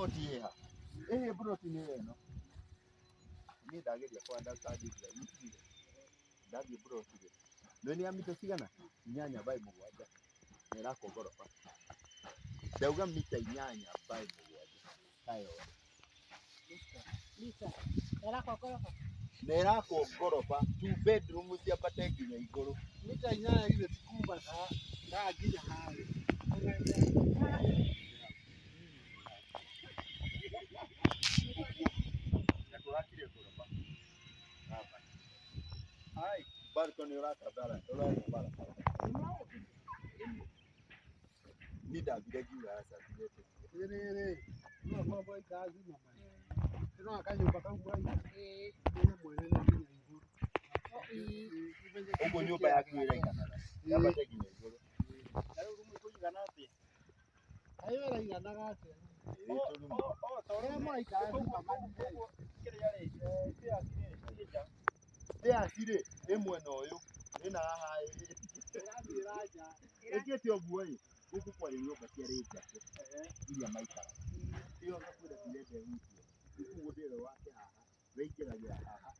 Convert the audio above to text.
Mburoti ĩha? Ĩhĩ mburoti nĩ ĩno. Niĩ ndageria kũ understand Israel ndathiĩ mburoti rĩ, nĩ nĩ ya mita cigana? 8 by 7 na ĩrakwo ngoroba. Ndauga mita 8 by 7 tayo. Mita. Ĩrakwo ngoroba. Na ĩrakwo ngoroba two bedroom ciambate nginya igũrũ. Mita 8 githĩ ti kuma haha nginya harĩa. Na tũrakire ngoroba. Hapa. Hai, balcony ũraka bara, ũraka barabara. Niĩ ndathire ngiuga aca ndiretĩkia. Rĩrĩ, no korwo mũraikara Zimmerman. Ĩno kanyũmba kau mũraikara. Ĩĩ. Nĩ mwene nginya igũrũ. Ũguo nyũmba yaku ĩraiganaga. Yambate nginya igũrũ. Na rĩu rumu ĩkũigana atĩa? Kaĩ ĩraiganaga atĩa? Ĩĩ tũrumu. O ta Ũrĩa mũraikara Zimmerman rĩ. ũguo kĩrĩa rĩ, stairs rĩ, ciĩ nja. Stairs rĩ, ĩ mwena ũyũ. Ĩna haha Ĩrathiĩ nja. ĩkĩte ũguo ĩ, gũkũ kwarĩ nyũmba ciarĩ njake iria maikaraga. Ĩyo ngakwĩra ndirenda ĩhutio. Rĩu mũgũnda ũyũ wake haha, wĩingĩragĩra haha.